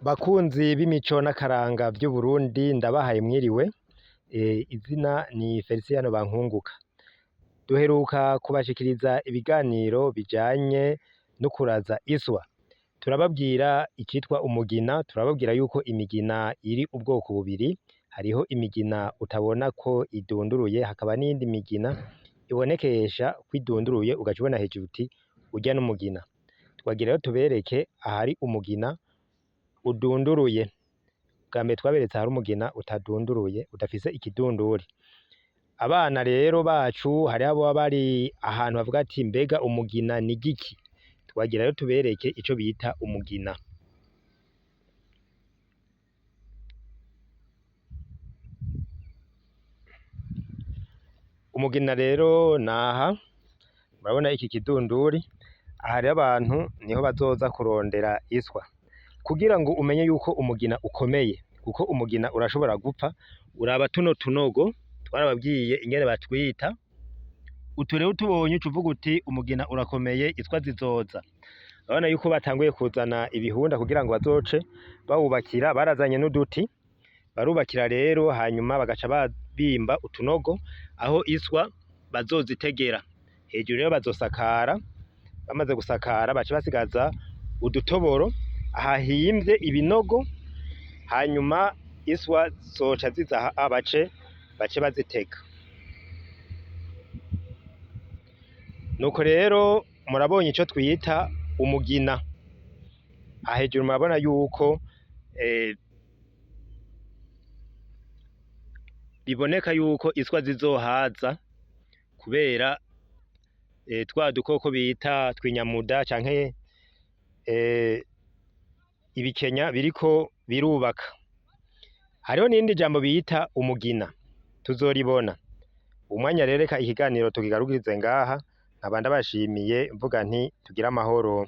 Bakunzi b'imico n'akaranga vy'Uburundi, ndabahaye mwiriwe. Izina ni Feliciyano Bankunguka. Duheruka kubashikiriza ibiganiro bijanye no kuraza iswa. Turababwira icitwa umugina, turababwira yuko imigina iri ubwoko bubiri, hariho imigina utabona ko idunduruye, hakaba n'iyindi migina ibonekesha ko idunduruye, ugaca ubona hejuru uti urya n'umugina. Twagira rero tubereke ahari umugina udunduruye. Bwa mbere twaberetse ahari umugina utadunduruye, udafise ikidunduri. Abana rero bacu hariho aboba bari ahantu bavuga ati mbega umugina ni igiki? Twagira rero tubereke ico bita umugina. Umugina rero naha, murabona iki kidunduri, aha rero abantu niho bazoza kurondera iswa. Kugira ngo umenye yuko umugina ukomeye, kuko umugina urashobora gupfa, uraba tuno tunogo, twarababwiye ingene batwita, utu rero utubonye uca uvuga uti umugina urakomeye, iswa zizoza. Urabona yuko batanguye kuzana ibihunda kugira ngo bazoce bawubakira, barazanye n'uduti, barubakira rero hanyuma bagaca bimba utunogo aho iswa bazozitegera. Hejuru rero bazosakara, bamaze gusakara bace basigaza udutoboro ahahimvye ibinogo, hanyuma iswa zizoca ziza aha bace bazitega. Nuko rero murabonye ico twita umugina. Aha hejuru murabona yuko biboneka yuko iswa zizohaza kubera twa dukoko bita twinyamuda canke ibikenya biriko birubaka. Hariho n'irindi jambo bita umugina, tuzoribona. Umwanya rero reka ikiganiro tukigarukirize ngaha, nkaba ndabashimiye mvuga nti tugire amahoro.